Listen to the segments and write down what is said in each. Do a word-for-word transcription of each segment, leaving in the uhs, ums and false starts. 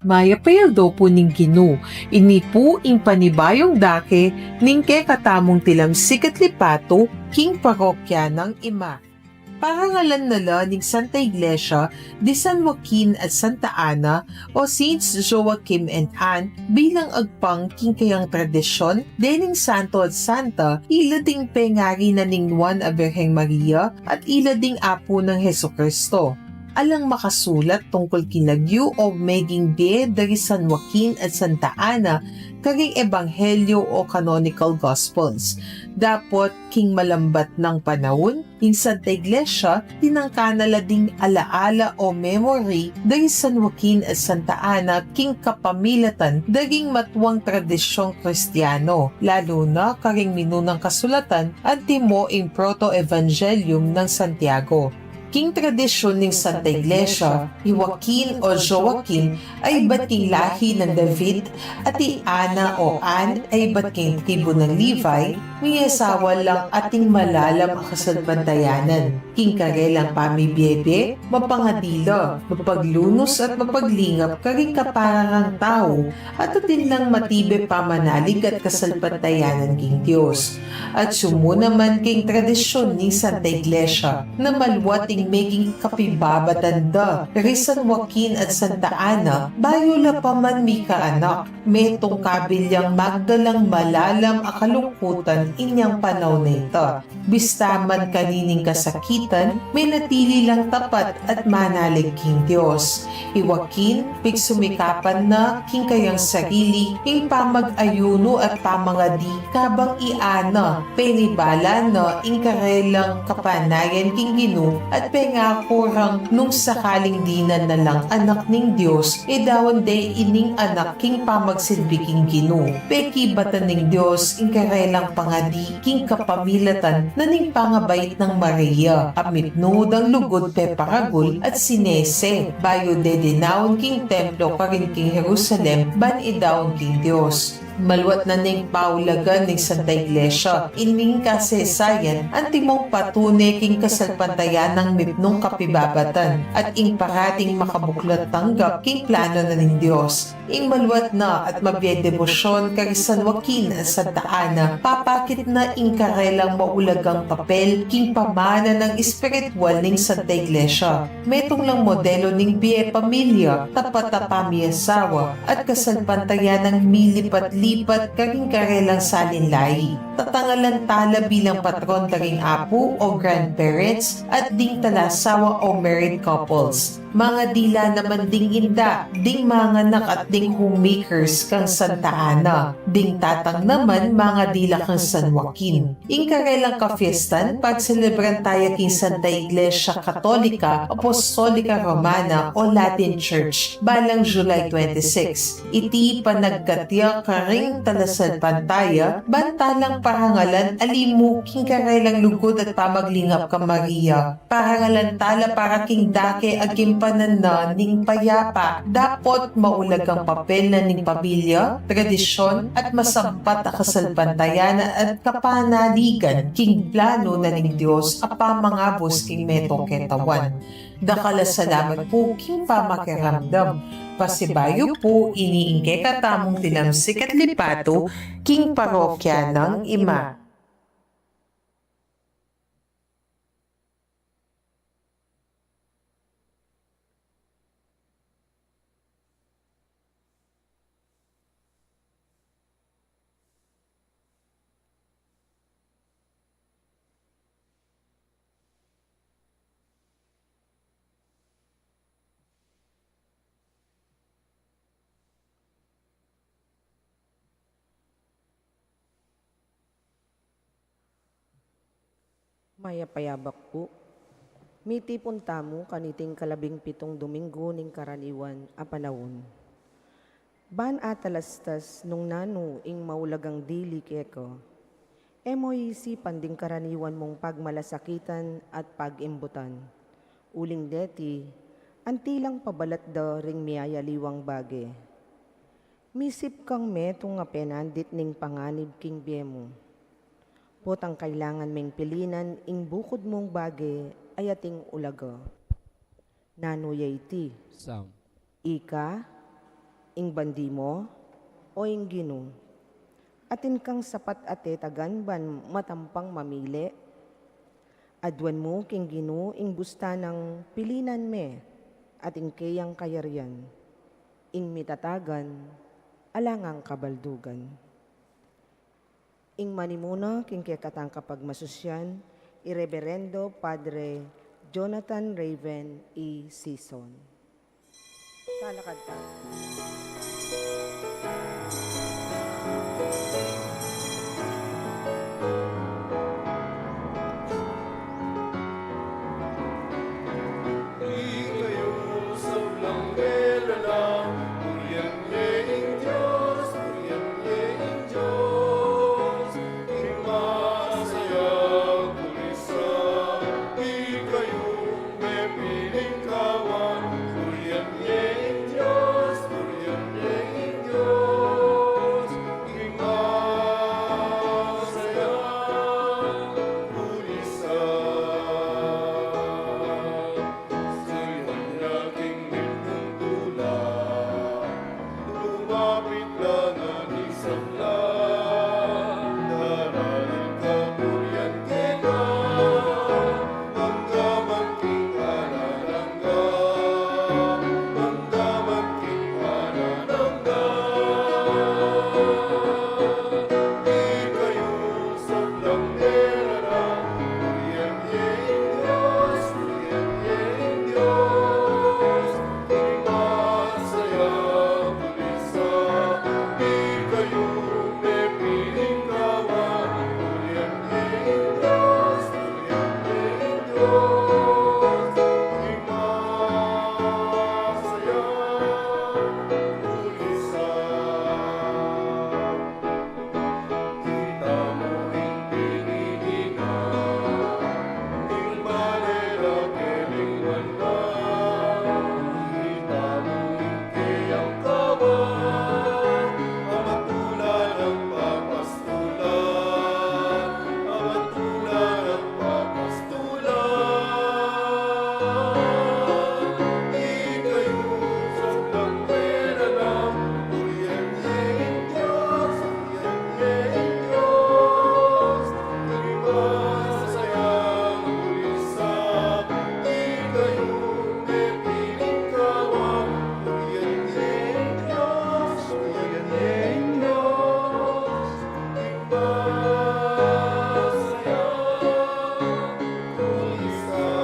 Mayap a aldo pu ning Ginu. Ini pu ing panibayung dake ning kekatamung tilamsik at lipatu king parokya nang ima. Parangalan na la ning Santa Iglesia di San Joaquin at Santa Ana o Saints Joachim and Anne bilang agpang king kayang tradisyon dening santo at santa, ila ding pengari na ning nuan a Birheng Maria at ila ding apu nang Jesucristo. Alang makasulat tungkul king lagyu o meging bie dari San Joaquin at Santa Ana karing Ebanghelyo o canonical Gospels. Dapot king malambat nang panaun, ing Santa Iglesia, tinangka na la ding alaala o memory dari San Joaquin at Santa Ana king kapamilatan daring matuang tradisyong Kristiyano, lalu na karing minunang kasulatan antimo ing Proto-Evangelium nang Santiago. King tradisyun ning Santa Iglesia, i Joaquin o Joachim a ibat king lahi nang David, at i Ana o Anne a ibat king tribu nang Levi, miyasawa lang ating malalam a kasalpantayanan. King karelang pamibie-bie, mapangadi la, mapaglunus at mapaglingap karing kaparang tau, at atin lang matibe pamanalig at kasalpantayanan king Dios. At sumu naman king tradisyun ning Santa Iglesia, na maluat ing meging kapibabatan da ri San Joaquin at Santa Ana, bayu la pa man mikaanak, metung kabilyang magdalang malalam a kalungkutan inyang panaun a ita. Bista man kanining kasakitan, menatili lang tapat at manalig king Dios. I Joaquin, pigsumikapan na king kayang sarili ing pamag-ayunu at pamangadi kabang i Ana, penibala na ing karelang kapanayan king Ginu at pengaku rang nung sakaling dinan na lang anak ning Dios, e daun de ining anak king pamagsilbi king Ginu. Pekibatan ning Dios ing karelang pangadi king kapamilatan na ning pangabait nang Maria, a mipnu dang lugud peparagul at sinese, bayu de dinaun king templo karin king Jerusalem ban idaun king Dios. Maluat na ning paulagan ning Santa Iglesia ining kasaysayan antimong patune king kasalpantayanang mipnung kapibabatan at ing parating makabuklat tanggap king plano na ning Dios. Ing maluat na at mabie debosyon kari San Joaquin at Santa Ana, papakit na ing karelang maulagang papel king pamana nang espiritual ning Santa Iglesia. Metung lang modelo ning bie pamilya, tapat a pamiasawa, at kasalpantayanang milipat-lipat karing karelang salin lahi. Tatangalan tala bilang patron da ring apu o grandparents at ding talasawa o married couples. Mangadi la naman ding inda, ding manganak at ding homemakers kang Santa Ana. Ding tatang naman mangadi la kang San Joaquin. Ing karelang kafiestan, pagselebran taya king Santa Iglesia Katolika Apostolika Romana o Latin Church, balang July twenty-six. Iti panagkat ya karing talasalpantaya, ban talang parangalan alimu king karelang lugud at pamaglingap kang Maria. Parangalan tala para king dake a gimpanan na ning payapa, dapot maulagang papel na ning pamilya, tradisyon, at masampat a kasalpantayanan at kapanaligan king plano na ning Dios a pamangabus king metung ketawan. Dakal a salamat pu king pamakiramdam. Pasibayu pu, ini ing kekatamung tilamsik at lipatu king parokya nang Ima. Mayap a yabak pu. Mitipun tamu kaniting kalabing pitung Dominggu ning karaniwan a panaun. Ban atalastas nung nanu ing maulagang dili keka. E mo isipan ding karaniwan mung pagmalasakitan at pag-imbutan. Uling deti, anti lang pabalat da ring miyayaliwang bage. Misip kang metung a penandit ning panganib king bie mu. Potang kailangan meng pilinan ing bukud mung bage a ating ulaga. Nanu ya iti? Sam. Ika, Ing bandi mo, o ing Ginu, atin kang sapat a tetagan ban matampang mamili? Aduan mu king Ginu ing busta nang pilinan me, atin keyang kayarian, ing mitatagan, alang angga kabaldugan. Ing manimuna king kekatang kapagmasusian, i Reberendo Padre Jonathan Raven E. Sison. Talakad ta. Ikayu sablang melalang, purian ye ing Dios, purian ye ing Dios, ing masayang kulisan. Ikayu mepiling kawan, purian ye ing Dios, purian ye ing Dios, ing masayang kulisan. Siliwan ya king mitmung tula, lumapit la ngan isang la, daralil kapurian keka, angga man king alang angga, angga man king alang angga. Ikayu sablang melalang, purian ye ing Dios, purian ye ing Dios, ing masayang kulisan. Ikayu mepiling kawan, purian ye ing Dios, purian ye ing Dios, ing masayang kulisan. Itamu ing pinili na, ing malalaki ring banua. Itamu ing keyang kawan, a matula nang papastulan, a matula nang papastulan. Tulang pera na, purian ye ing Dios, purian ye ing Dios, ing masayang kulisan. Ikayu mepiling kawan, purian ye ing Dios, purian ye ing Dios, ing masayang kulisan.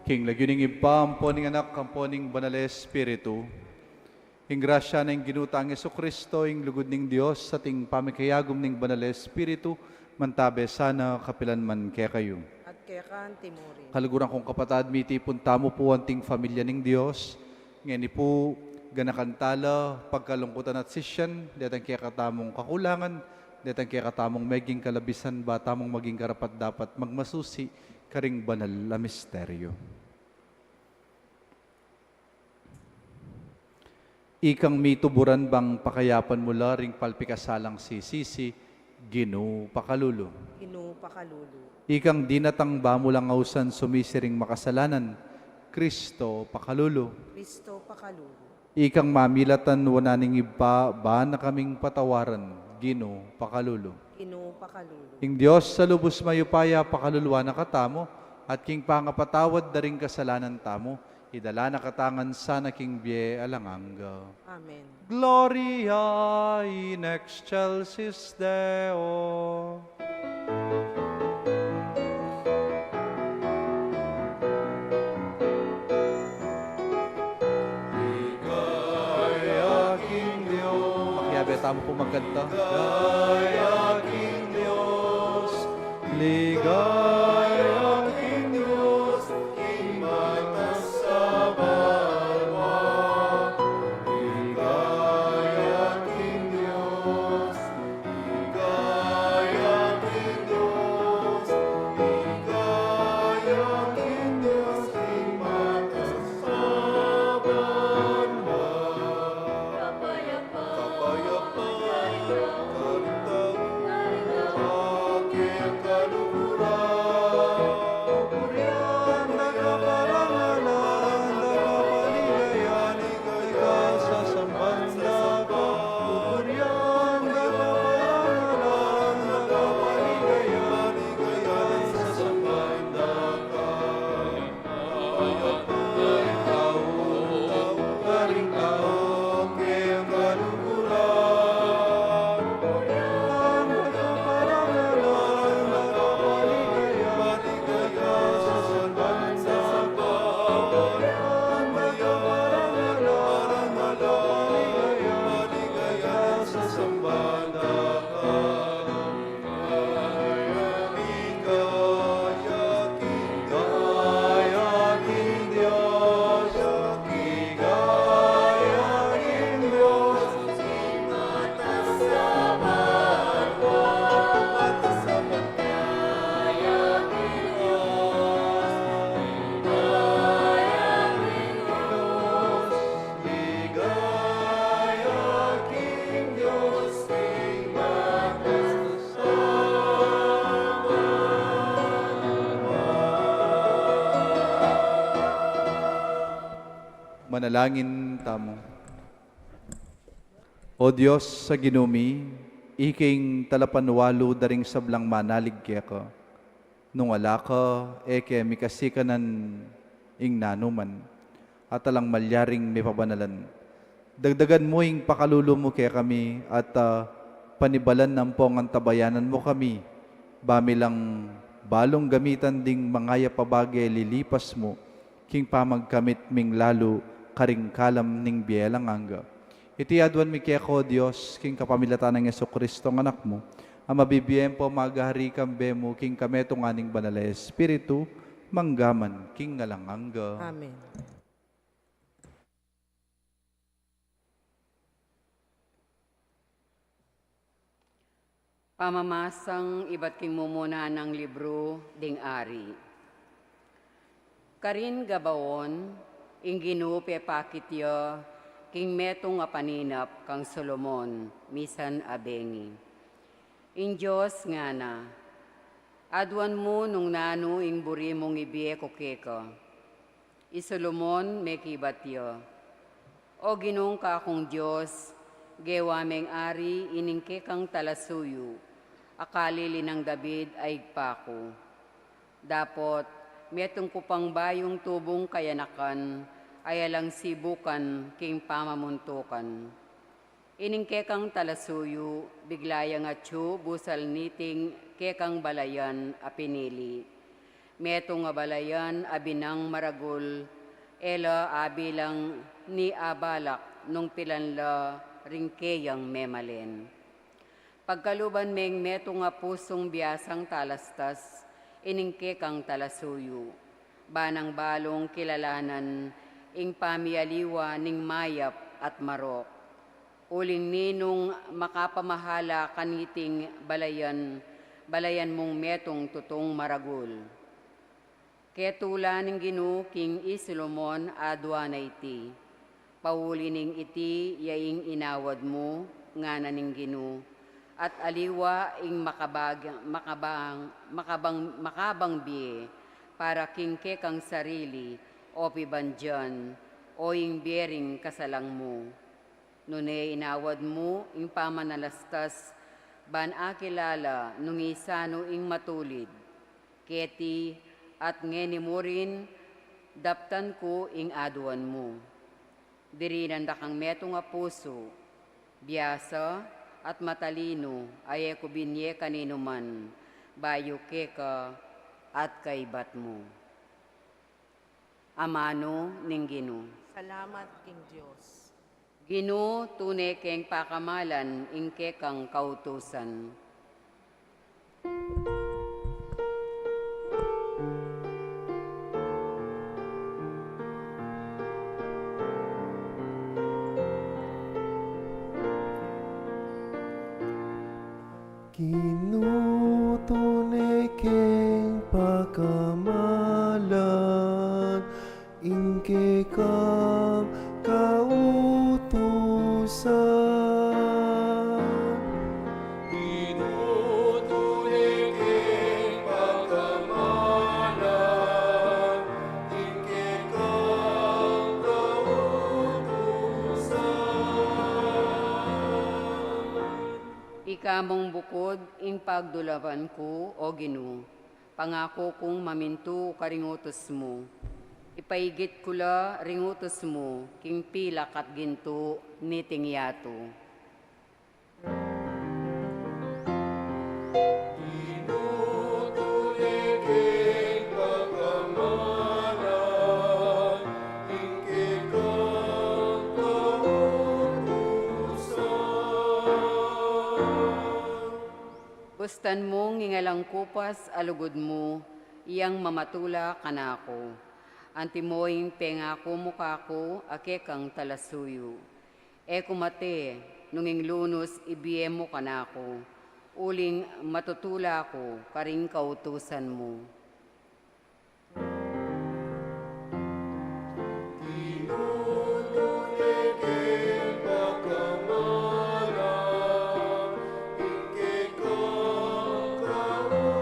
King lagyu ning Ibpa, ampo ning Anak, ampo ning Banal a Espiritu. Ing grasya ning Ginu tang Jesucristo, ing lugud ning Dios, at ing pamikayagum ning Banal a Espiritu, mantabe sana kapilan man kekayu. At keka antimurin. Kaluguran kung kapatad, mitipun tamu pu anting familia ning Dios. Ngeni pu, ganakan tala pagkalungkutan at sisian detang kekatamung kakulangan, detang kekatamung meging kalabisan, ba tamung maging karapat-dapat magmasusi karing banal a misteryo. Ikang mituburan bang pakayapan mu la ring palpikasalang sisisi, Ginu pakalulu. Ginu pakalulu. Ikang dinatang ba mu lang ausan sumisi ring makasalanan, Kristo pakalulu. Kristo pakalulu. Ikang mamilatan wanan ning Ibpa, ba na kaming patawaran, Ginu pakalulu. Ginu pakalulu. Ing Dios a lubus mayupaya pakaluluan na katamu, at king pangapatawad da ring kasalanan tamu, idala na katamu ngan sana king bie alang angga. Amen. Gloria in excelsis Deo. Ligaya king Dios. Makiabe tamu pu magkanta. Ligaya king Dios. Ligaya king Dios, king matas a banua. Ligaya king Dios. Ligaya king Dios, ligaya king Dios, king matas a banua. Kapayapan, kapayapan, karing tau, ake kaluguran, Manalangin tamu. O Dios a Ginu mi, ika ing talapanwalu da ring sablang manalig keka. Nung ala ka, e ke mikasikanan ing nanuman, at alang malyaring mipabanalan. Dagdagan mu ing pakalulu mu kekami, at, ah, panibalan ampong antabayanan mu kami, ba mi lang balung gamitan ding mangayap a bage lilipas mu, king pamagkamit ming lalu karing kalam ning bie alang angga. Iti aduan mi keka, O Dios, king kapamilatan nang Jesucristo, a Anak mu, a mabibie ampong maghahari kambe mu king kametungan ning Banal a Espiritu, mangga man king alang angga. Amen. Pamamasang ibat king mumuna nang libru ding Ari. Karin Gabaon, ing Ginu pepakit ya king metung a paninap kang Solomon, misan a bengi. Ing Dios ngana, aduan mu nung nanu ing buri mung ibie ku keka. I Solomon mekibat ya, O Ginung kakung Dios, gewa meng ari ining kekang talasuyu, a kalili nang David a ibpa ku. Dapot, metung ku pang bayung tubung kayanakan, a yalang sibukan king pamamuntukan. Ining kekang talasuyu, bigla yang atyu busal niting kekang balayan a pinili. Metung a balayan a binang maragul, e la abilang ni abalak nung pilan la ring keyang memalen. Pagkaluban meng metung a pusung biasang talastas, ining kekang talasuyu. Ba nang balung kilalanan ing pamialiwa ning mayap at marok. Uling ninung makapamahala kaniting balayan, balayan mung metung tutung maragul. Ketula ning Ginu king i Solomon aduan a iti. Pauli ning iti ya ing inawad mu, ngana ning Ginu, at aliwa ing makabag-, makabang, makabang, makabang bie para king kekang sarili, o pibandian, o ing bie ring kasalang mu. Nune inawad mu ing pamanalastas, ban akilala nung isanu ing matulid. Keti at ngeni murin, daptan ku ing aduan mu. Dirinan da kang metung a pusu, biasa at matalinu, a e ku binye kaninuman, bayu keka at kaibat mu. Amanu ning Ginu. Salamat king Dios. Ginu, tune keng pakamalan ing kekang kautusan. Ginu, tune keng pakamalan ing kekang kautusan. Ginu, tune keng pakamalan ing kekang kautusan. Ika mung bukud ing pagdulapan ku, O Ginu, pangaku kung mamintu karing utus mu. Ipaigit ku la ring utus mu king pilak at gintu niting yatu. Ginu, tune keng pakamalan ing kekang kautusan. Bustan mung ing alang kupas a lugud mu, iyang mamatula kanaku. Antimo ing pengaku mu kaku a kekang talasuyu. E ku mate nung ing lunus ibie mu kanaku, uling matutula ku karing kautusan mu. Ginu, tune keng pakamalan ing kekang kautusan.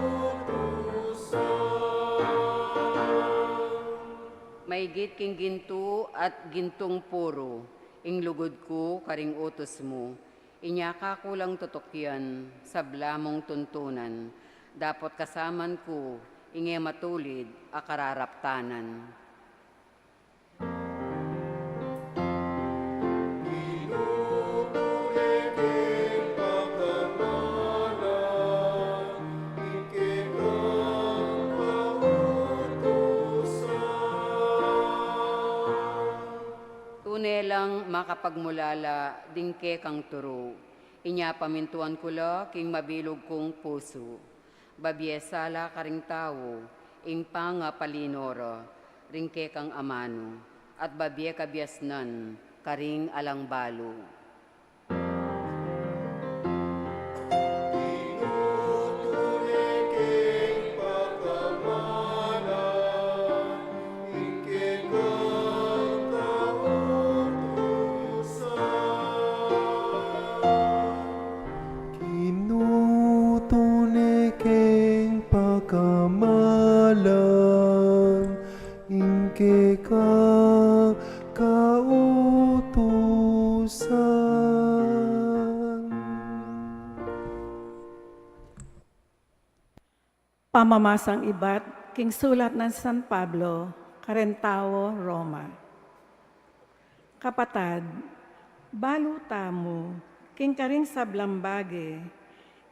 Maigit king gintu at gintung puru, ing lugud ku karing utus mu, inya ka ku lang tutukyan, sabla mung tuntunan, dapot kasaman ku, ing e matulid a kararaptanan. Tune lang makapagmulala ding kekang turu, inya pamintuan ku la king mabilug kung pusu. Babie sala karing tau ing pangapalinura ring kekang amanu, at babie kabiasnan karing alang balu. Ginu, tune keng pakamalan ing kekang kautusan. Pamamasang ibat king sulat nang San Pablo karing tau Roma. Kapatad, balu tamu king karing sablang bage,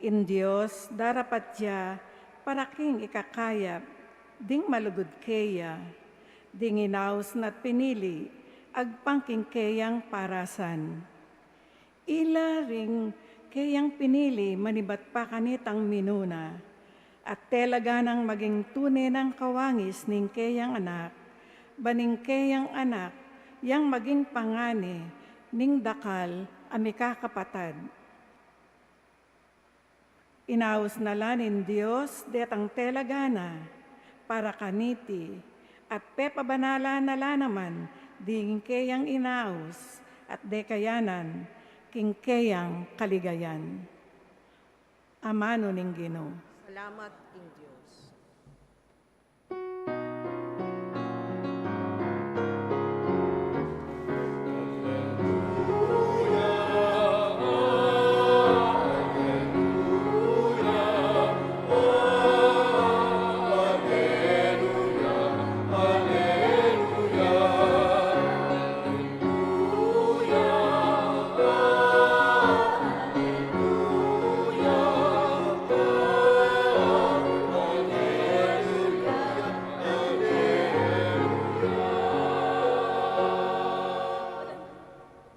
ing Dios darapat ya para king ikakayap ding malugud keya, ding inaus na't pinili agpang king keyang parasan. Ila ring keyang pinili manibat pa kanitang minuna, at talaga nang maging tune nang kawangis ning keyang anak, ba ning keyang anak yang maging pangane ning dakal a mikakapatad. Inaus na la ning Dios detang talaga na para kaniti, at pepabanalan na la naman ding keyang inaus, at dekayanan king keyang kaligayan. Amanu ning Ginu. Salamat king Dios.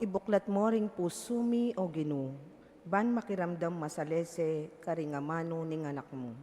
Ibuklat mu ring pusu mi, O Ginu, ban makiramdam masalese karing amanu ning Anak mu.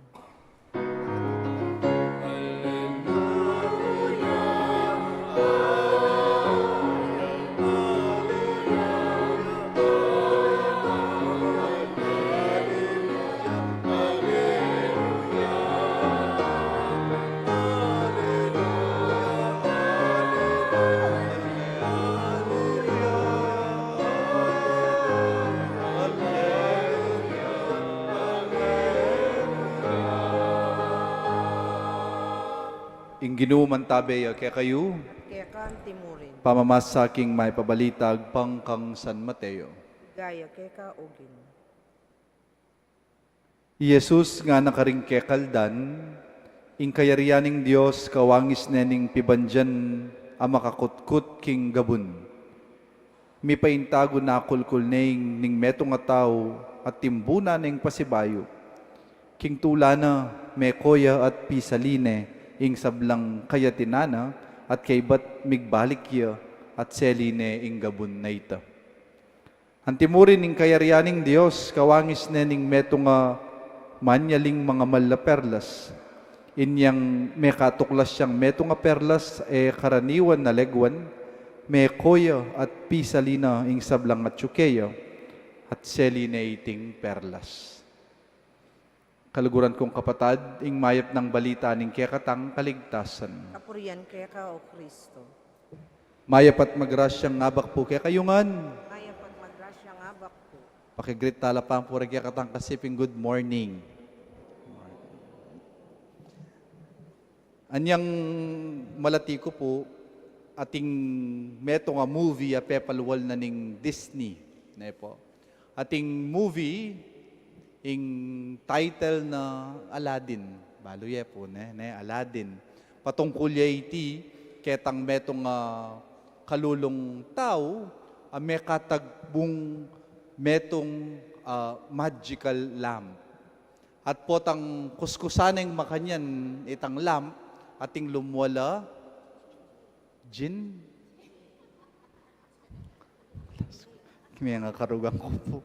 Ing Ginu mantabe ya kekayu. Keka antimurin. Pamamasa king Mayap a Balita agpang kang San Mateo. Ligaya keka, O Ginu. I Jesus ngana karing kekaldan, ing kayarian ning Dios kawangis ne ning pibandian a makakutkut king gabun. Mipaintagu na kulkul ne ing ning metung a tau at timbuna neng pasibayu. King tula na, meko ya at pisali ne ing sablang kayatinan na, at kaybat migbalik ya at seli ne ing gabun na ita. Antimurin, ing kayarian ning Dios kawangis ne ning metung a manyaling mangamal a perlas. Inyang mekatuklas yang metung a perlas e karaniwan a legwan, meko ya at pisali na ing sablang atyu keya, at seli ne iting perlas. Kaluguran kung kapatad, ing mayap nang balita ning kekatang kaligtasan. Kapurian keka, O Kristo. Mayap at magrasyang abak pu kekayu ngan. Mayap at magrasyang abak pu. Pakigreet tala pang pu ring kekatang kasiping good morning. Anyang malati ku pu, ating metung a movie a pepalwal na ning Disney, ne po. Ating movie, ing title na Aladdin. Balu ye po, ne, ne, Aladdin. Patungkul ya iti ketang metung a kalulung tau a mekatagpung metung a magical lamp. At potang kuskusan neng makanyan itang lamp, ating lumwal a gin. Kami nga karugang ku pu.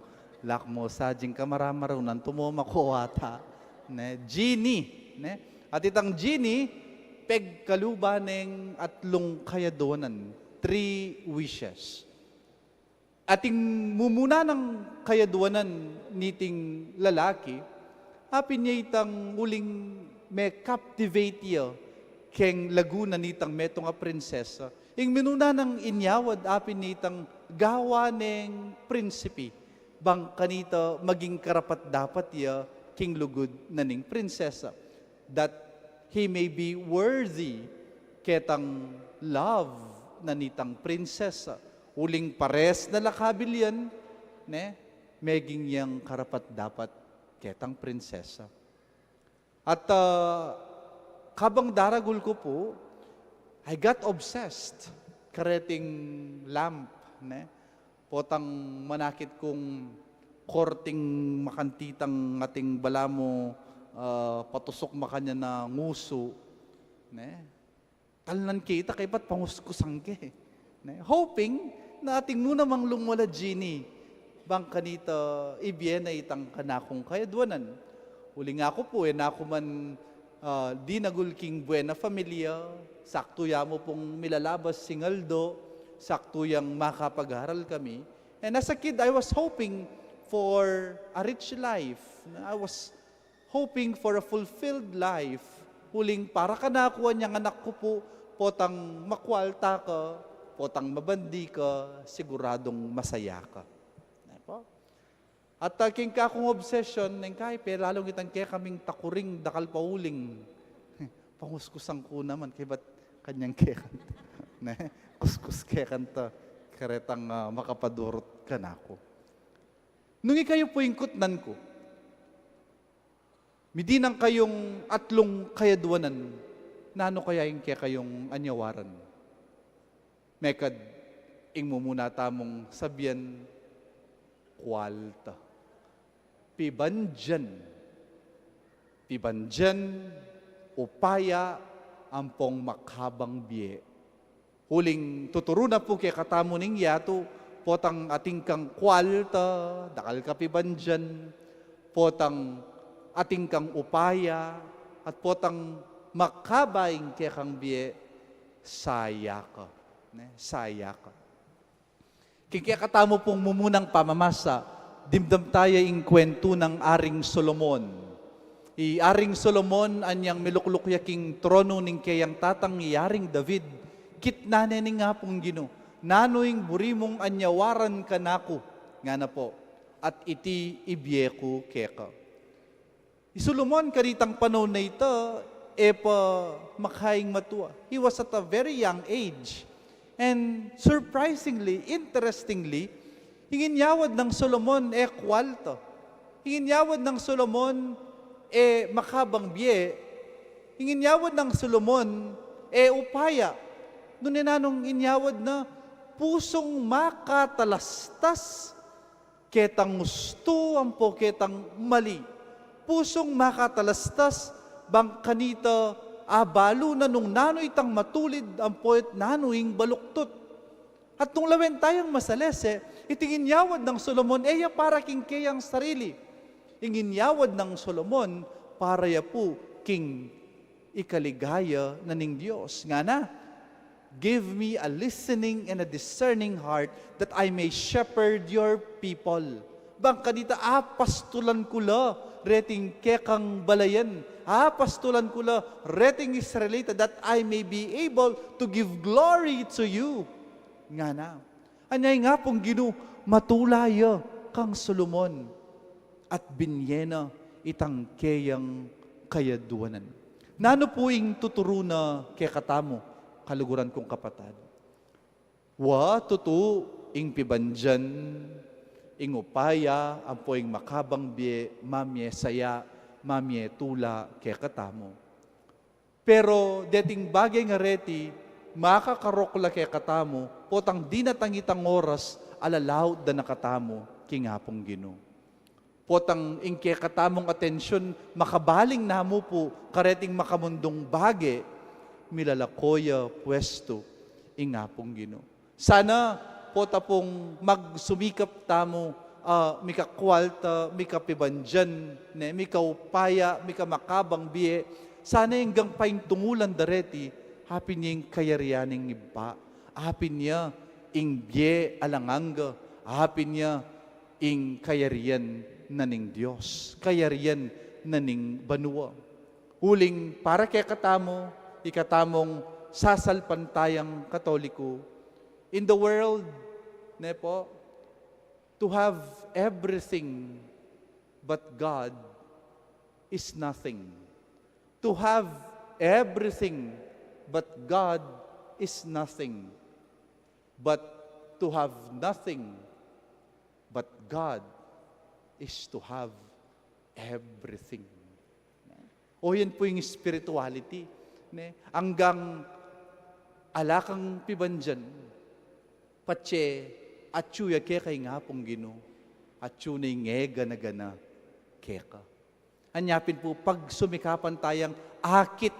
Lakmo sa gin ka maramaraw nan tumo makuwata. Ne, genie. Ne? At itang genie, pegkaluban neng atlung kayaduanan, three wishes. Ating mumuna nang kayaduanan niting lalaki, apin ya itang uling me-captivate ya keng lagu na nitang metung a prinsesa. Ing minuna nang inyawad apin ya itang gawa neng prinsipi, bang kanita maging karapat-dapat ya king lugud na ning prinsesa. That he may be worthy ketang love na nitang prinsesa. Uling pares na la kabil yan, ne, meging yang karapat-dapat ketang prinsesa. At, ah, kabang daragul ku pu, I got obsessed kareting lamp, ne? Potang manakit kung korting makanti tang ating balamu, ah, patusuk makanyan a ngusu, ne? Talnan ke ita kaybat panguskusan ke, ne? Hoping na ating nu namang lumwal a genie, bang kanita ibie na itang kanakung kayaduanan. Uling aku pu, e na ku man, ah, dinagul king buena familia, saktu ya mu pung milalabas ing aldo, saktu yang makapag-aral kami. And as a kid, I was hoping for a rich life. I was hoping for a fulfilled life. Uling para kanaku, anyang anak ku pu, potang makwalta ka, potang mabandi ka, siguradung masaya ka. Ne po? At, ah, king kakung obsession, neng kai, pelalung itang kekaming takuring dakal pa uling. Panguskusan ku naman, kaybat kanyang kekanta. Ne? Kuskus kekanta, karetang, ah, makapadurut kanaku. Nung ikayu pu ing kutnan ku, midinan kayung atlung kayaduanan, nanu kaya ing kekayung anyawaran? Mekad ing mumuna tamung sabian, kwalta. Pibandian. Pibandian, upaya, ampong makabang bie. Uling tuturu na pu kekatamu ning yatu, potang atin kang kwalta, dakal ka pibandian, potang atin kang upaya, at potang makaba ing kekang bie, saya ka. Ne? Saya ka. King kekatamu pung mumunang pamamasa, dimdam taya ing kwentu nang Aring Solomon. I Aring Solomon, anyang milukluk ya king tronu ning keyang tatang i Aring David, kitnan ne ning Apung Ginu, nanu ing buri mung anyawaran kanaku, ngana pu, at iti ibie ku keka. I Solomon kanitang panaun a ita, e pa makaing matua. He was at a very young age. And surprisingly, interestingly, ing inyawad nang Solomon e kwalta. Ing inyawad nang Solomon e makabang bie. Ing inyawad nang Solomon e upaya. Nune nanung inyawad na? Pusung makatalastas ketang ustu ampo ketang mali. Pusung makatalastas bang kanita abalu na nung nanu itang matulid ampo nanu ing baluktut. At nung lawen tayang masalese, iting inyawad nang Solomon, e ya para king keyang sarili. Ing inyawad nang Solomon, para ya pu king ikaligaya na ning Dios. Ngana, "Give me a listening and a discerning heart that I may shepherd your people." Bang kanita, apastulan ku la reting kekang balayan, apastulan ku la reting Israelita, that I may be able to give glory to you. Ngana. Anya ing Apung Ginu, matula ya kang Solomon at binye na itang keyang kayaduanan. Nanu pu ing tuturu na kekatamu, kaluguran kung kapatad? Wa tutu ing pibandian, ing upaya ampo ing makabang bie, mamie saya, mamie tula kekatamu. Pero deting bage ngareti, makakarok la kekatamu, potang dinatang itang oras, alalaut da na katamu king Apung Ginu. Potang ing kekatamung atensyun, makabaling namu pu kareting makamundung bage, milalako ya puestu ing Apung Ginu. Sana pota pung magsumikap tamu, ah, mikakwalta, mikapibandian, ne, mikaupaya, mikamakabang bie. Sana ing gangpa ing tungulan dareti, apin ya ing kayarian ning Ibpa, apin ya ing bie alang angga, apin ya ing kayarian na ning Dios, kayarian na ning banua. Uling para kekatamu, ikatamung sasalpantayang Katoliko, in the world, ne po, to have everything but God is nothing. To have everything but God is nothing. But to have nothing but God is to have everything. O, yan pu ing spirituality, ne? Anggang ala kang pibandian, patse atyu ya keka ing Apung Ginu, atyu na ing e gana-gana keka. Anya pin pu, pagsumikapan tayang akit,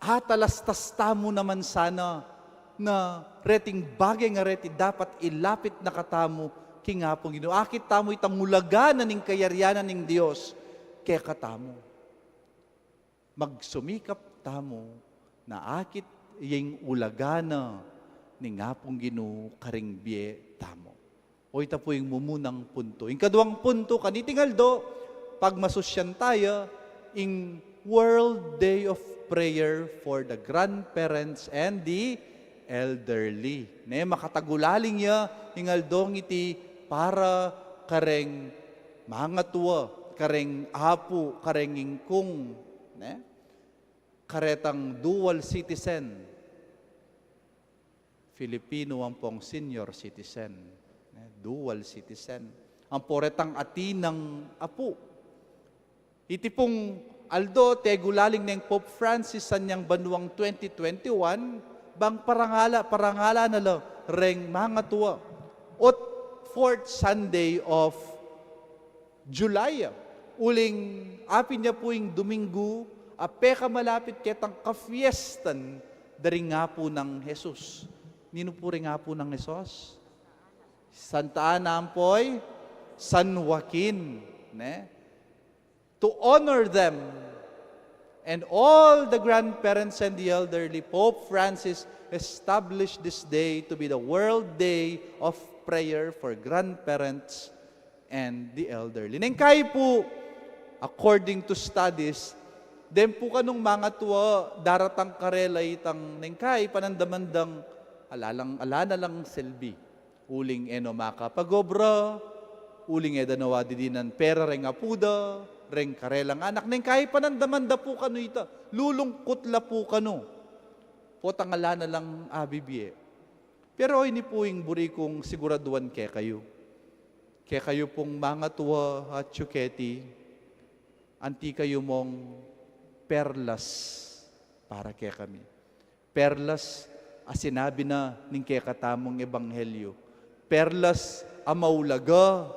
atalastas tamu naman sana na reting bage ngareti dapat ilapit na katamu king Apung Ginu. Akit tamu itang ulaga na ning kayarian na ning Dios kekatamu. Magsumikap tamu na akit ya ing ulaga na ning Apung Ginu karing bie tamu. O, ita pu ing mumunang punto. Ing kaduang punto, kaniting aldo, pagmasusyan taya ing World Day of Prayer for the Grandparents and the Elderly. Ne, makatagulaling ya ing aldong iti para kareng mangatua, kareng apu, kareng ingkung, ne? Karetang dual citizen, Filipino ampong senior citizen, ne, dual citizen. Ampo retang atin a apu. Iti pung aldo, tegulaling neng Pope Francis sa niyang banuang twenty twenty-one, bang parangala, parangala na la reng mangatua. Ot fourth Sunday of July, uling apin ya pu ing Duminggu a pekamalapit ketang kafiestan da ring apu nang Jesus. Ninu pu ring apu nang Jesus? Santa Ana ampo i San Joaquin, ne? To honor them and all the grandparents and the elderly, Pope Francis established this day to be the World Day of Prayer for Grandparents and the Elderly. Neng kai pu, according to studies, deng pu kanung mangatua, daratang karela itang neng kai panandaman dang alalang, ala na lang silbi. Uling e no makapagobra, uling e da no adinan pera reng apu da, reng karelang anak, neng kai panandaman da pu kanu ita, lulungkut la pu kanu. Potang ala na lang abibie. Pero ini pu ing buri kung siguraduan kekayu. Kekayu pung mangatua at suketi, anti kayu mong perlas para kekami. Perlas a sinabi na ning kekatamung ebanghelyo. Perlas a maulaga,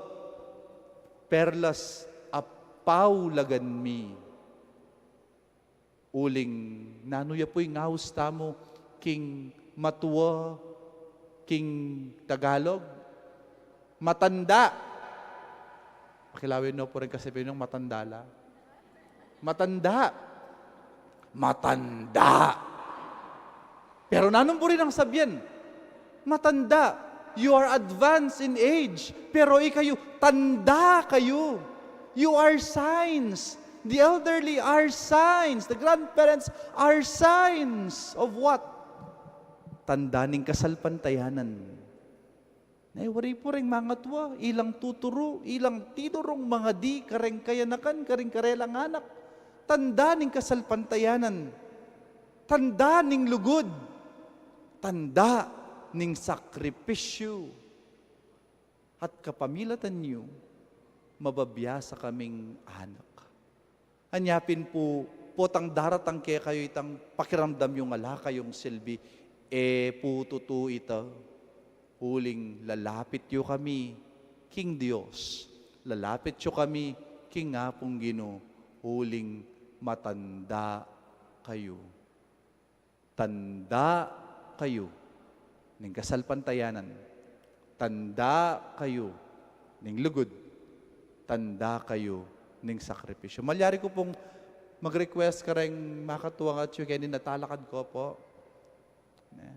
perlas a paulagan mi. Uling nanu ya pu ing aus tamu king matua king Tagalog? Matanda. Pakilawen no pu rin kasi pinung matanda la. Matanda. Matanda. Pero nanung buri nang sabian? Matanda. You are advanced in age. Pero ikayu, tanda kayu. You are signs. The elderly are signs. The grandparents are signs of what? Tanda ning kasalpantayanan. Ne, wari pu reng mangatua, ilang tuturu, ilang tinurung mangadi kareng kayanakan, kareng karelang anak. Tanda ning kasalpantayanan. Tanda ning lugud. Tanda ning sakripisyu at kapamilatan yu, mababie sa kaming anak. Anya pin pu, potang daratang kekayu itang pakiramdam yung ala kayung silbi, e pu tutu ita, uling lalapit yu kami king Dios, lalapit yu kami king Apung Ginu, uling matanda kayu. Tanda kayu ning kasalpantayanan. Tanda kayu ning lugud. Tanda kayu ning sakripisyu. Malyari ku pung mag-request kareng makatuang atyu keni na talakad ko po. Ne?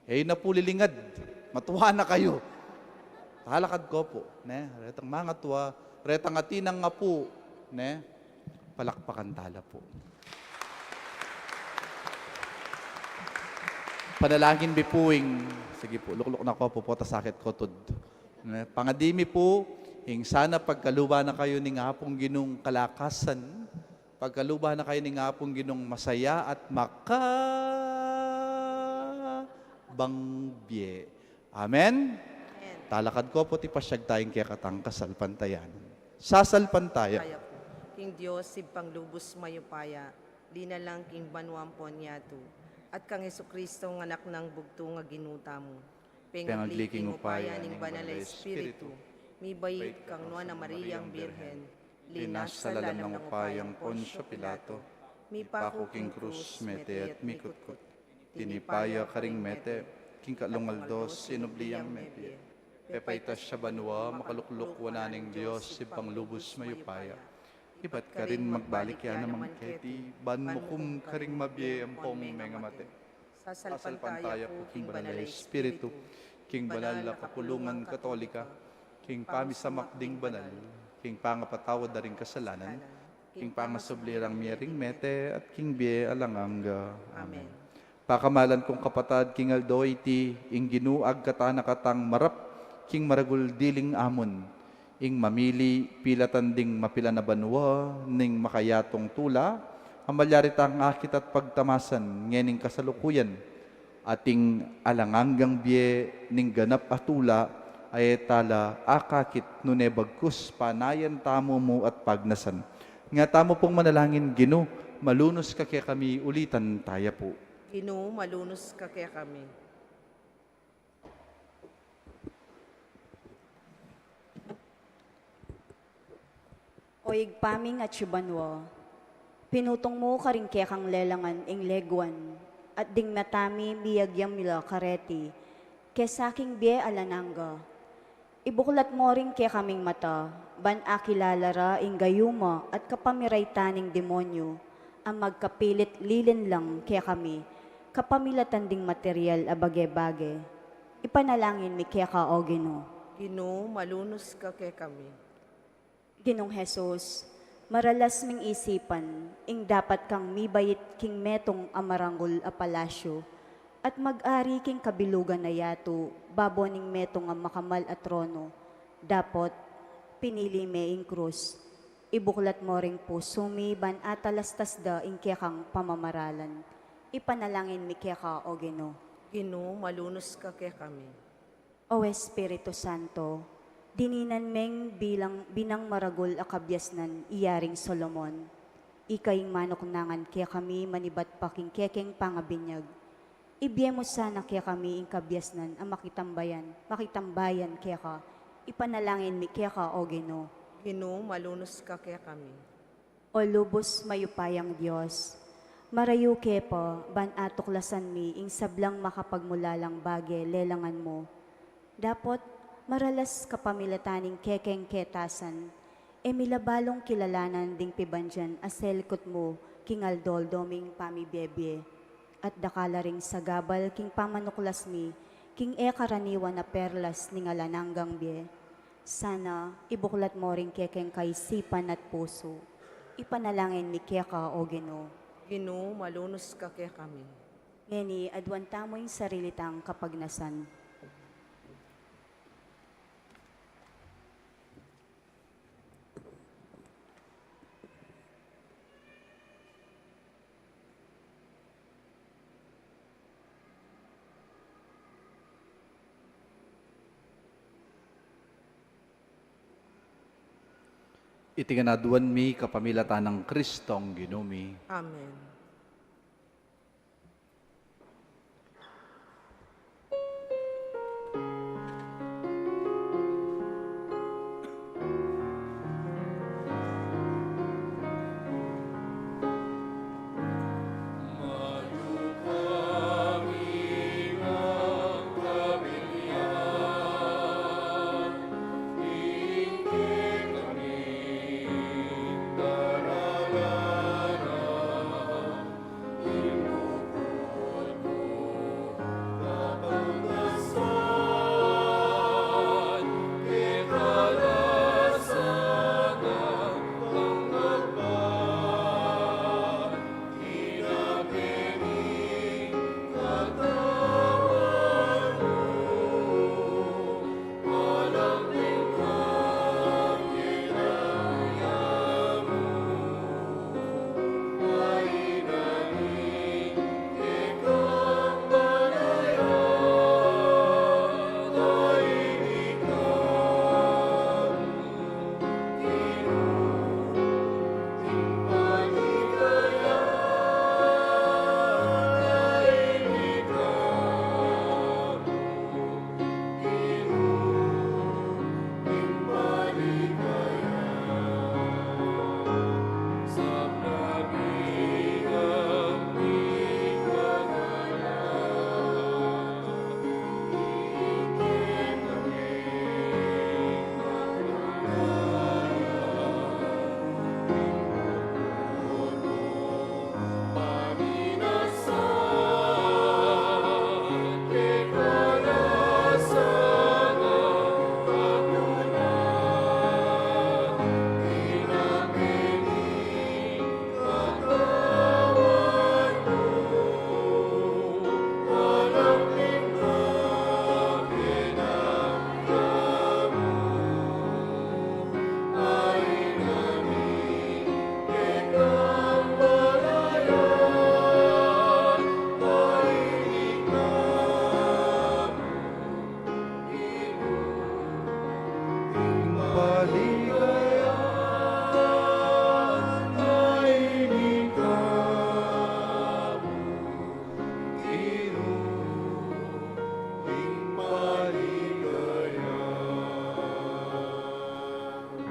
E na pu lilingad. Matua na kayu. Talakad ko po. Ne? Retang mangatua, retang atin a apu. Ne? Palakpakan tala po. Panalangin mi pu ing, sige po, lukluk na ko po, pota sakit ko tud. Ne, pangadi mi pu, ing sana pagkaluban na kayu ning Apung Ginung kalakasan, pagkaluban na kayu ning Apung Ginung masaya at makabang bie. Amen? Amen. Talakad ko po, tipasyag tayong kekatang kasalpantayanan. Sasalpantaya. Kaya po, king Dios, Ibpang lubus mayupaya, linalang king banua ampon yatu, at kang Jesucristo, nga Anak nang bugtung a Ginu tamu, pengagli king upaya ning Banal a Espiritu, mibait kang nuan a Mariang Birhen, linasa lalam nang upayang Poncio Pilato, mipaku king krus, mete at mikutkut. Tinipa ya karing mete, king katlung aldo sinubli yang mebie. Pepaitas ya banua, makalukluk wanan ning Dios, Ibpang lubus mayupaya. Ibat karin magbalik ya naman keti, ban mukum karing mabie ampong mengamate. Sasalpantaya ku king Banal a Espiritu, king banal a kapulungan Katolika, king pamisamak ding banal, king pangapatawad da ring kasalanan, king pangasubli rang mie ring mete, at king bie alang angga. Amen. Pakamalan kung kapatad, king aldo iti, ing Ginu agkatan na katang marap king maragul diling amun. Ing mamili, pilatan ding mapilan a banua ning makayatung tula, a malyari tang akit at pagtamasan ngening kasalukuyan, ating alang anggang bie ning ganap a tula a e tala akakit nune bagkus panayan tamu mu at pagnasan. Nga tamu pung manalangin, Ginu, malunus ka kekami, ulitan taya pu. Ginu, malunus ka kekami. O Ibpa ming atsu banua, pinutung mu karing kekang lelangan ing leguan, at ding mata mi miyagyam la kareti, kesa king bie alang angga. Ibuklat mo ring kekaming mata, ban akilala ra ing gayuma at kapamirayan ning demonyu, a magkapilit lilinlang kekami, kapamilatan ding material a bage-bage. Ipanalangin mi keka, O Ginu. Ginu, malunus ka kekami. Ginung Jesus, maralas ming isipan ing dapat kang mibait king metung a maragul a palasyu, at mag-ari king kabilugan a yatu babo ning metung a makamal a trono. Dapot, pinili me ing krus. Ibuklat mo ring pusu mi ban atalastas da ing kekang pamamaralan. Ipanalangin mi keka, O Ginu. Ginu, malunus ka kekami. O Espiritu Santo, dininan meng bilang binang maragul a kabiasnan i Yaring Solomon. Ika ing manuknangan kekami manibat pa king kekeng pangabinyag. Ibie mu sana kekami ing kabiasnan a makitambayan, makitambayan keka. Ipanalangin mi keka, O Ginu. Ginu, malunus ka kekami. O lubus mayupayang Dios, marayu ke pa ban atuklasan mi ing sablang makapagmulalang bage lelangan mu. Dapot, maralas kapamilatan ning kekeng ketasan, e mi la balung kilalanan ding pibandian a selikut mu king aldo-aldo ming pamibie-bie. At dakal la ring sagabal king pamanuklas mi king e karaniwan a perlas ning alang anggang bie. Sana ibuklat mo ring kekeng kaisipan at pusu. Ipanalangin mi keka, O Ginu. Ginu, malunus ka kekami. Ngeni, aduan tamu ing sarili tang kapagnasan. Iti ngan aduan mi kapamilatan nang Kristong Ginu mi. Amen.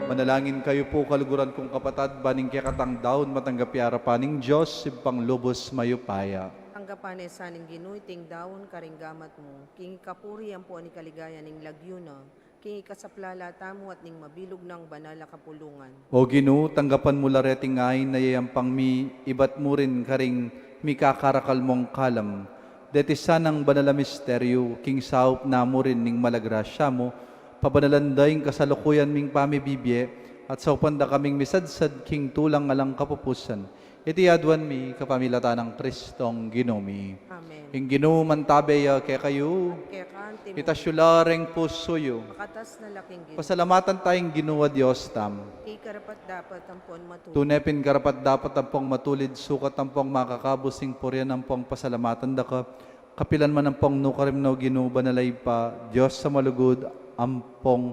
Manalangin kayu pu, kaluguran kung kapatad, ban ing kekatang daun matanggap ya arapan ning Dios Ibpang lubus mayupaya. Tanggapan na sa ning Ginu iting daun karing gamat mu, king ikapuri ampo ing kaligayan ning lagyu na, king ikasaplala tamu at ning mabilug nang banal a kapulungan. O Ginu, tanggapan mu la reting ain a yayampang mi, ibat mu rin karing mikakarakal mung kalam. Deti sanang banal a misteryu, king saup namu rin ning mala grasya mu, pabanalan da ing kasalukuyan ming pamibibie, at saupan da kaming misadsad king tulang alang kapupusan. Iti aduan mi kapamilatan nang Kristong Ginu mi. Amen. Ing Ginu mantabe ya kekayu. Keka anti mu. Itas yu la reng pusu yu. Pakatas na la king Ginu. Pasalamatan taya ing Ginu a Dios tamu. Iti karapat-dapat ampon matulid. Tune pin karapat-dapat ampong matulid, sukat ampong makakabus ing purian ampong pasalamatan da ka, kapilan man ampong nukarin, O Ginu, banal a Ibpa, Dios a malugud, ampong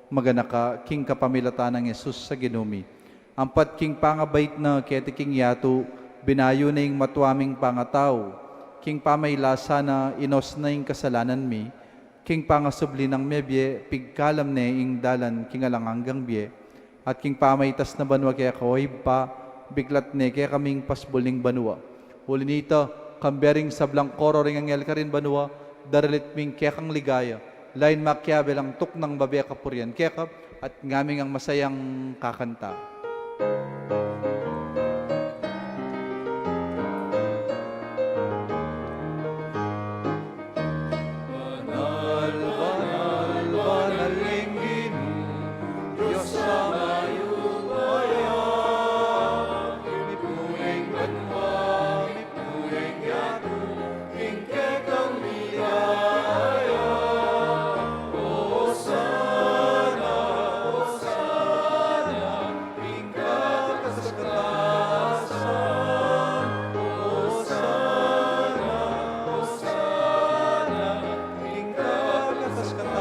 maganaka, king kapamilatan nang Jesus a Ginu mi. Ampat king pangabait na keti king yatu, binayu na ing matua ming pangatau. King pamailasa na, inos na ing kasalanan mi. King pangasubli nang mebie, pigkalam ne ing dalan king alang anggang bie. At king pamaitas na banua keka, O Ibpa, biklat ne kekami ing pasbul ning banua. Uli nita, kambe ring sablang koro ring anghel karin banua, daralit mi ing kekang ligaya, lain makiabe lang tuknang babie kapurian keka, at ngaming ang masayang kakanta. Banal, banal, banal ing Ginu, Dios a mayupaya, mipuing banua, mipuing yatu, ing kekang ligaya. Hosana, Hosana, ing kataas-taasan. Hosana, Hosana, ing kataas-taasan.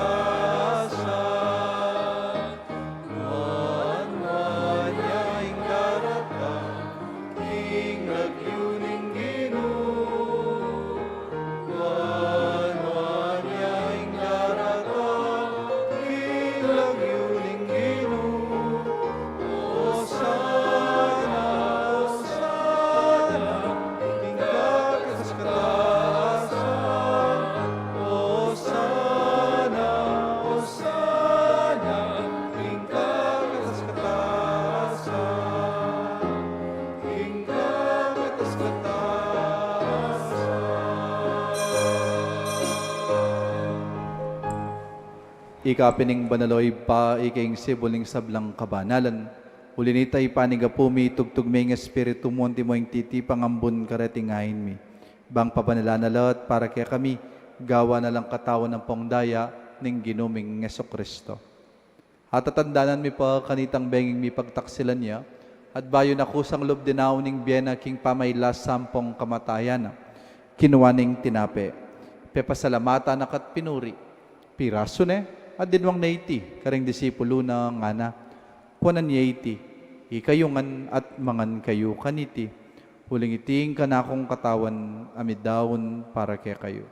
Ika pin ing banal, o Ibpa, ika ing sibul ning sablang kabanalan. Uli nita, ipanigapu mi, itugtug mi ing Espiritu mu, antimo ing titipang ambun kareting ain mi. Bang pabanalan na la at para kekami, gawan na lang katawan ampong daya ning Ginu ming Jesucristo. At tatandanan mi pa kanitang benging mipagtaksilan ya, at bayu na kusang lub dinaun ing bie na king pamailas ampong kamatayan na, kinua ne ing tinape, pepasalamatan na ka't pinuri, pirasu ne, at dinwang ne iti karing disipulu na, ngana: Kuanan ye iti, ikayu ngan at mangan kayu kaniti, uling iti ing kanakung katawan a midaun para kekayu.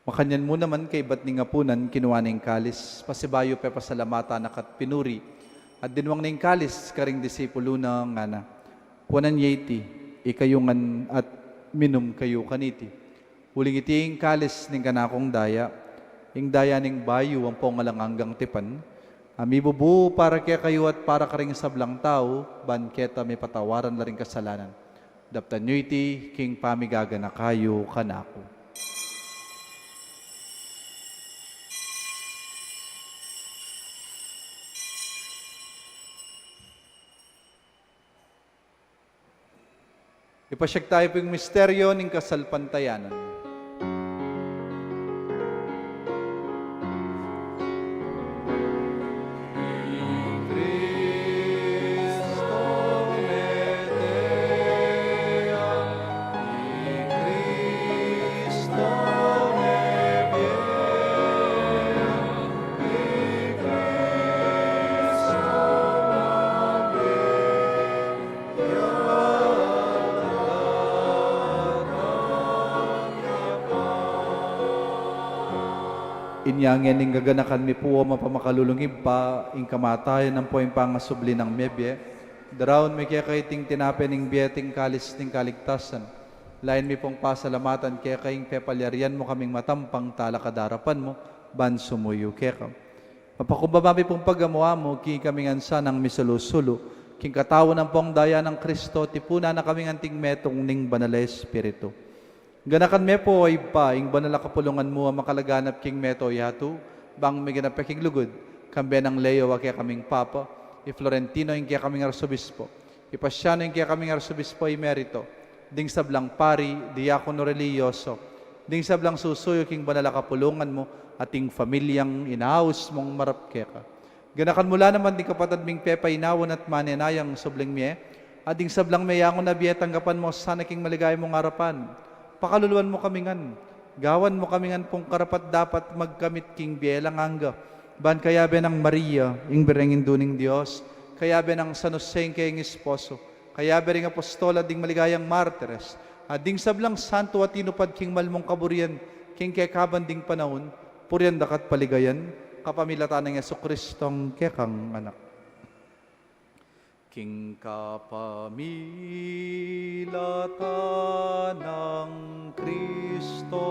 Makanyan mu naman kaibat ning apunan, kinua ne ing kalis, pasibayu pepasalamatan na ka't pinuri, at dinwang ne ing kalis karing disipulu na, ngana: Kuanan ye iti, ikayu ngan at minum kayu kaniti, uling iti ing kalis ning kanakung daya, ing daya ning bayu ampong alang anggang tipan, a mibubu para kekayu at para karing sablang tau, ban keta mipatawaran la ring kasalanan. Daptan yu iti king pamigaganaka yu kanaku. Ipasiag tayu pu ing misteryu ning kasalpantayanan. Inya ngeni, gaganakan mi pu, o mapamakalulung Ibpa, ing kamatayan ampo ing pangasubli nang mebie, daraun mi keka iting tinape ning bie at ing kalis ning kaligtasan. Lain mi pung pasalamatan keka ing pepalyarian mu kaming matampang talakad king arapan mu, ban sumuyu keka. Mapakumbaba mi pung pagamu-amu king ikami ngan sanang misulu-sulu king katawan ampong daya nang Kristo, tipunan na kaming anting metung ning Banal a Espiritu. Ganakan me pu, o Ibpa, ing banal a kapulungan mu a makalaganap king mabilug a yatu, bang miganap ya king lugud, kambe nang Leo a kekaming Papa, i Florentino ing kekaming Arsobispo, i Pasiano ing kekaming Arsobispo Emerito, ding sablang pari, diakono, relihiyoso, ding sablang susuyu king banal a kapulungan mu, at ing pamilyang inaus mung marap keka. Ganakan mu la naman ding kapatad ming pepainawan at manenayang subling mie, at ding sablang meyangu na bie tanggapan mu sana king maligaya mung arapan. Pakaluluan mu kami ngan, gawan mu kami ngan pung karapat-dapat magkamit king bie alang angga, ban kayabe nang Maria, ing Birhen Indu ning Dios, kayabe nang San Jose ing kayang esposo, kayabe ring apostol at ding maligayang martires, at ding sablang santo a tinupad king mal mung kaburian king kekaban ding panaun, purian da ka at paligayan, kapamilatan nang Jesucristong kekang Anak. King kapamilatan nang Kristo,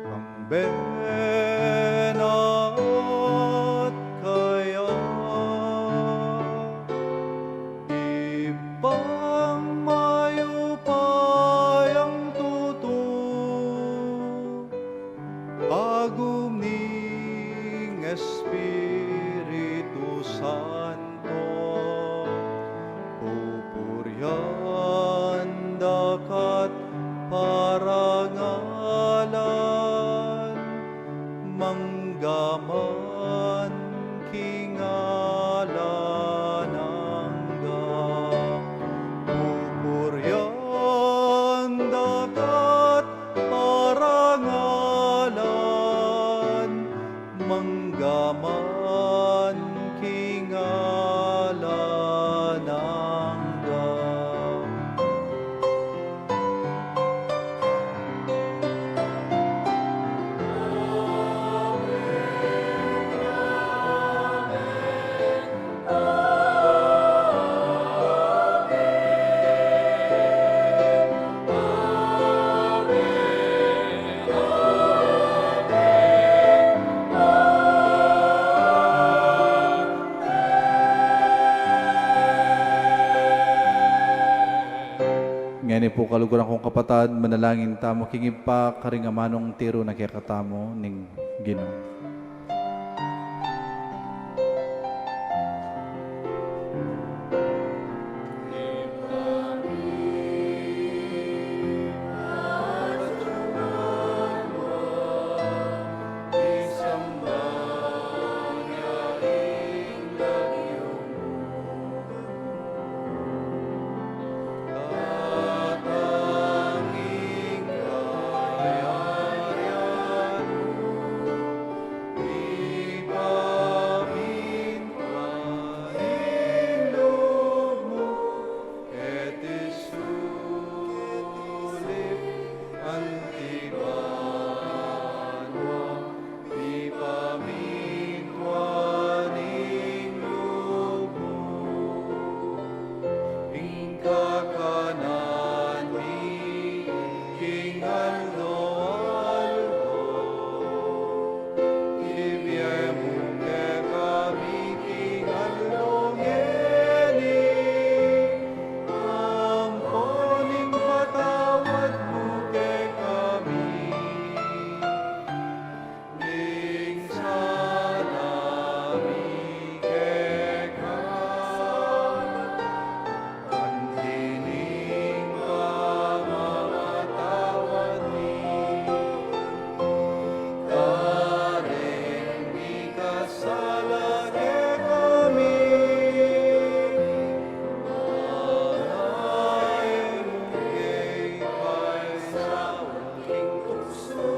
kambe na at kaya, Ibpang mayupayang tutu, pagum ning Espiritu Santo, pupurian da ka at parangalan, mangga man king alang angga. Pupurian da ka at parangalan, mangga man king alang angga. Ngeni pu, kaluguran kung kapatad, manalangin tamu king Ibpa karing amanung tiru na kekatamu ning Ginu. Ipamintuan ing lub mu, ing kakanan mi king aldo-aldo, ibie mu kekami king aldo ngeni, ampon ipatawad mu kekami ing sala mi keka, anti ning pamamatawad mi kareng mikasala kekami, manga e mu ke paisaul king tuksu,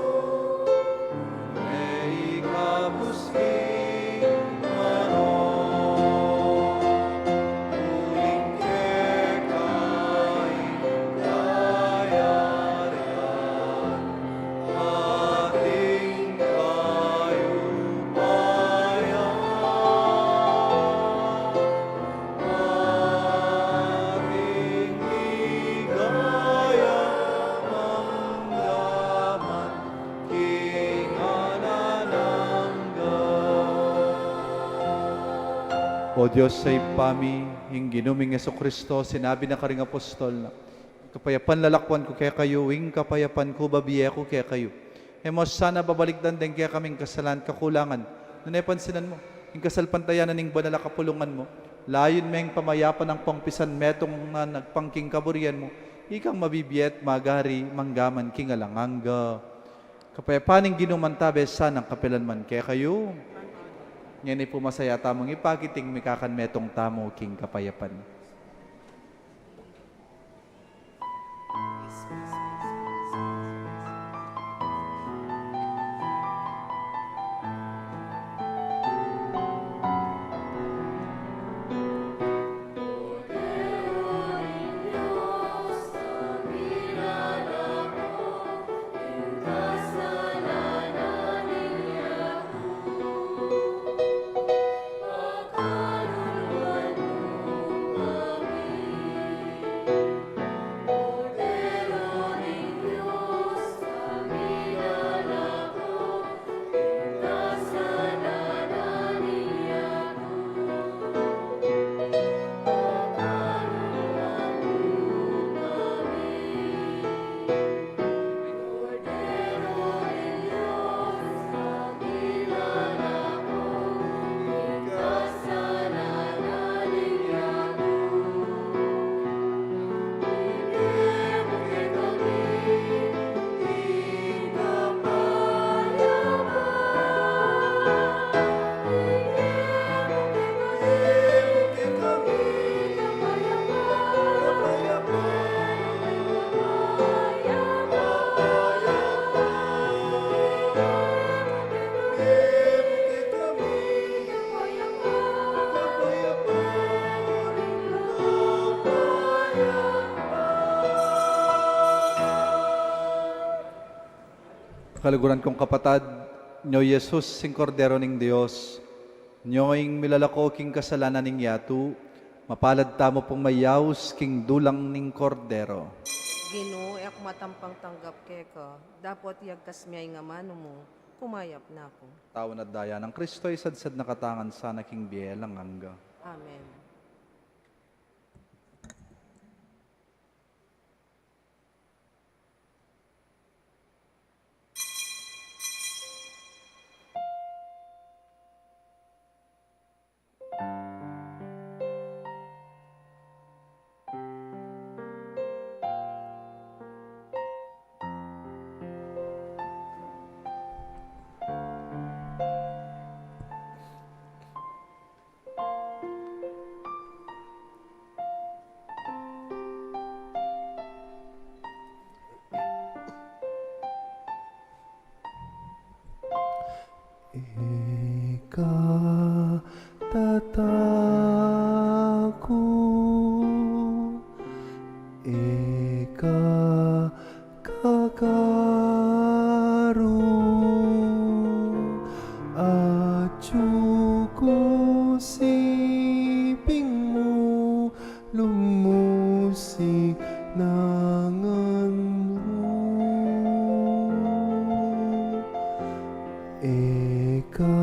nune ikabus king marok, uling keka ing kayarian, at ing kayupayan, at ing ligaya mangga man king alang angga. O Dios a Ibpa mi, ing Ginu ming Jesucristo, sinabi na karing apostol na, "Kapayapan lalakwan ku kekayu, ing kapayapan ku babie ku kekayu." E mu sana babalikdan deng kekaming kasalan, kakulangan, nune pansinan mu ing kasalpantayanan ning banal a kapulungan mu. Layun me ing pamayapan ampong pisan metung na agpang king kaburian mu, ikang mabibie at magari mangga man king alang angga. Kapayapan ning Ginu mantabe sanang kapilan man kekayu. Ngeni pu, masaya tamung ipakit ing mikakan metung tamu king kapayapan. Kaluguran kung kapatad, nyo i Jesus, ing Kordero ning Dios, nyo ing milalako king kasalanan ning yatu. Mapalad tamu pung mayaus king dulang ning Kordero. Ginu, e ku matampang tanggap keka, dapot iyagkas me ing amanu mu, kumayap na ku. Tau na daya nang Kristo, isadsad na katamu ngan sana king bie alang angga. Amen. Ika tataku, ika kakaru, atyu ku siping mu, lumusik na ngan mu. Ika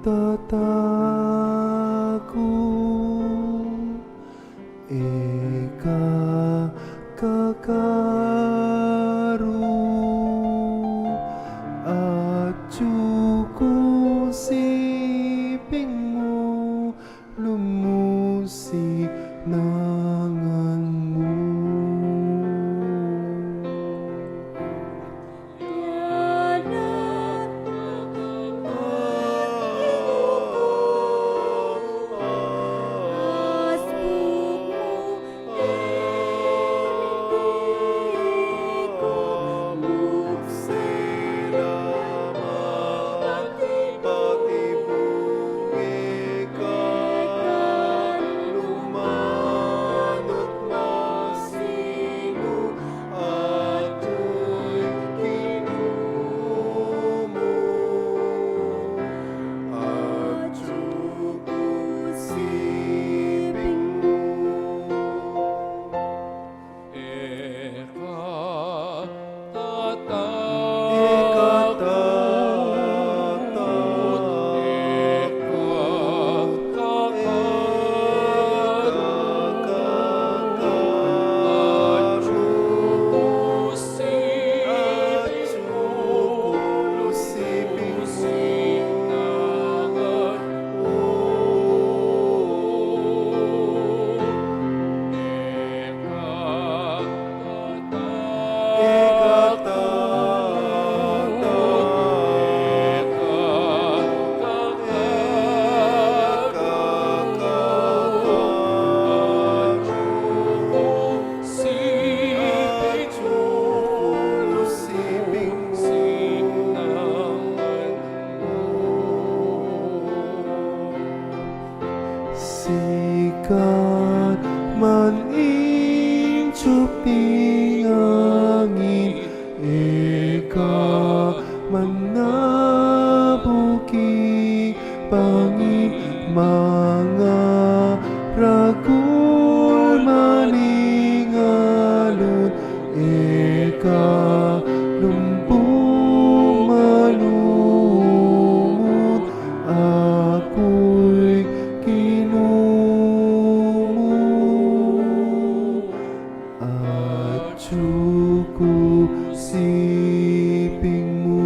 tataku, ika kakaru, atyu ku siping mu, lumusik na ngan mu. Sikat man ing tuping angin, ika man abuki bangin, mangaragul man ing alun, ika lumbu malumut, aku i Ginu mu, atyu ku siping mu.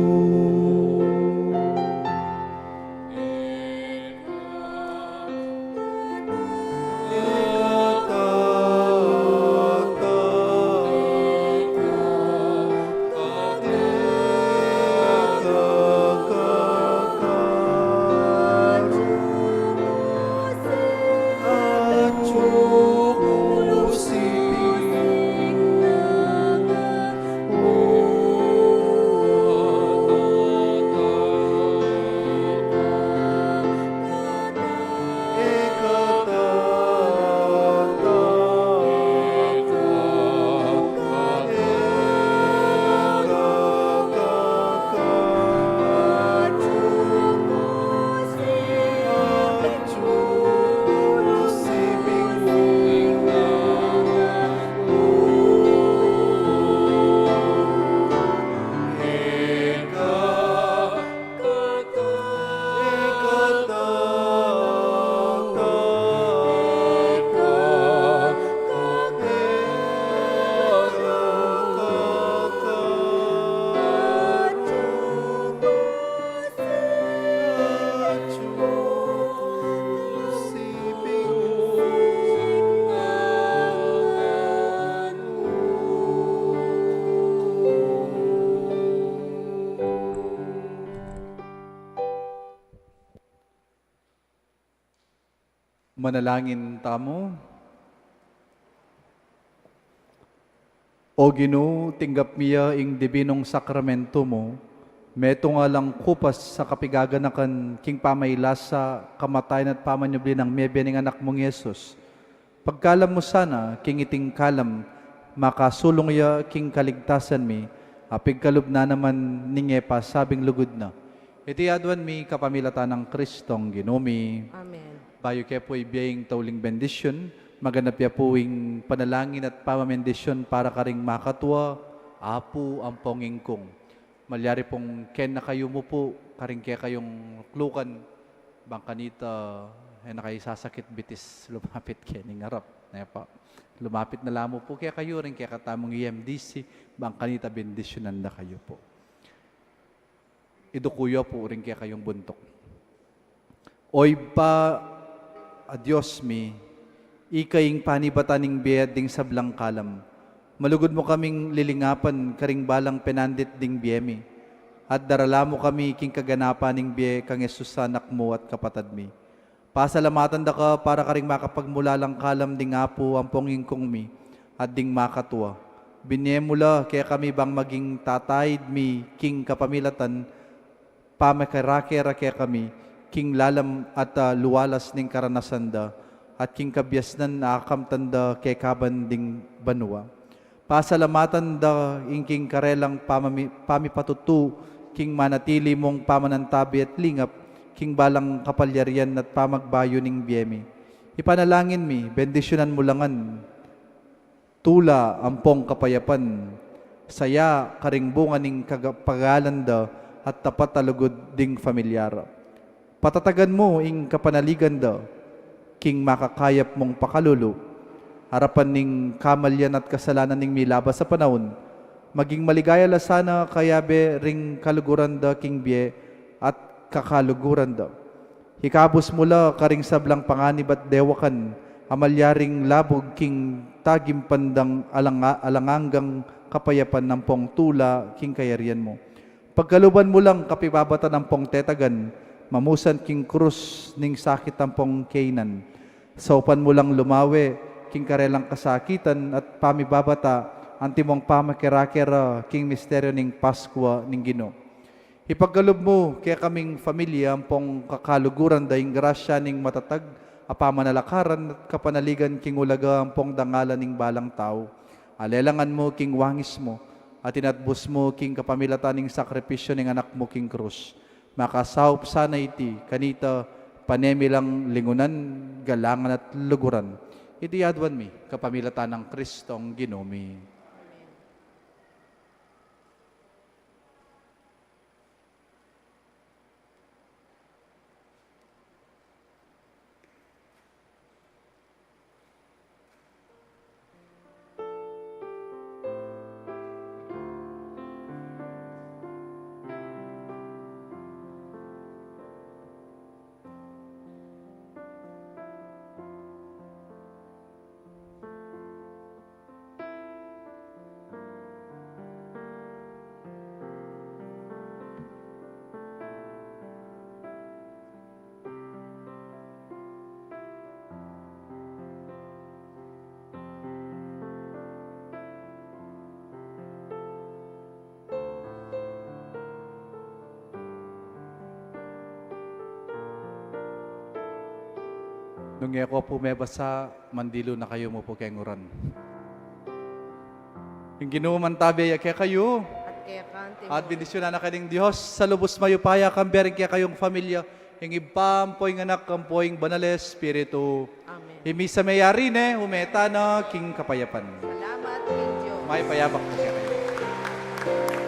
Manalangin tamu. O Ginu, tinggap mi ya ing dibinung sakramentu mu, Metung a langkupas a kapigaganakan king pamailasa, kamatayan at pamanyubli nang mebie ning Anak mung Jesus. Pagkalam mu sana, king iting kalam, makasulung ya king kaligtasan mi, a pigkalub na naman ning e pasabing lugud na. Iti aduan mi kapamilatan nang Kristong Ginu mi. Amen. Bayu ke pu ibie ing tauling bendisyun, maganap ya pu ing panalangin at pamamendisyun para karing makatua, apu ampong ingkung. Malyari pung ken na kayu mu pu, karing kekayung luklukan, bang kanita, e na kayu sasakit bitis lumapit kening arap, ne pa. Lumapit na la mu pu kekayu ring kekatamung E M D C, bang kanita bendisyunan da kayu pu. Iduku yu pu ring kekayung buntuk. O Ibpa a Dios mi, ika ing panibatan ning bie at ding sablang kalam. Malugud mu kaming lilingapan karing balang penandit ding bie mi, at darala mu kami king kaganapan ning bie kang Jesus a Anak mu at kapatad mi. Pasalamatan da ka para karing makapagmulalang kalam ding apu ampong ingkung mi, at ding makatua. Binie mu la kekami bang maging tataid mi king kapamilatan, pamikirake ra kekami king lalam at, ah, luwalas ning karanasan da, at king kabiasnan a akamtan da kekaban ding banua. Pasalamatan da ing king karelang pamami-, pamipatutu king manatili mung pamanantabi at lingap king balang kapalyarian at pamagbayu ning bie mi. Ipanalangin mi, bendisyunan mu la ngan tula ampong kapayapan, saya karing bunga ning kaga-, pagalan da at tapat a lugud ding familiar. Patatagan mu ing kapanaligan da king makakayap mung pakalulu, arapan ning kamalian at kasalanan ning milabas a panaun. Maging maligaya la sana kayabe ring kaluguran da king bie at kakaluguran da. Ikabus mu la karing sablang panganib at dewakan a malyaring labug king tagimpan dang alang-, alang anggang kapayapan ampong tula king kayarian mu. Pagkaluban mu lang kapibabatan ampong tetagan, mamusan king krus ning sakit ampong kainan. Saupan mu lang lumawe king karelang kasakitan at pamibabata, antimong pamakera-kera king misteryo ning Paskua ning Ginu. Ipagkalub mu kekaming familia ampong kakaluguran da ing grasya ning matatag a pamanalakaran at kapanaligan king ulaga ampong dangalan ning balang tau. Alelangan mu king wangis mu, at inatbus mu king kapamilatan ning sakripisyu ning Anak mu king krus. Makasaup sana iti kanita, pane mi lang lingunan, galangan at luguran. Iti aduan mi kapamilatan nang Kristong Ginu mi. Nung e ko pu mebasa, mandilu na kayu mu pu keng uran. Ing Ginu mantabe ya kekayu. At keka naman. At bendisyunan na kayu ning Dios a lubus mayupaya, kambe ring kekayung familia, ing Ibpa, ampo ing Anak, ampo ing Banal a Espiritu. Amen. Ing misa meyari ne, ume tana king kapayapan. Salamat king Dios. Mayap a yabak pu kekayu.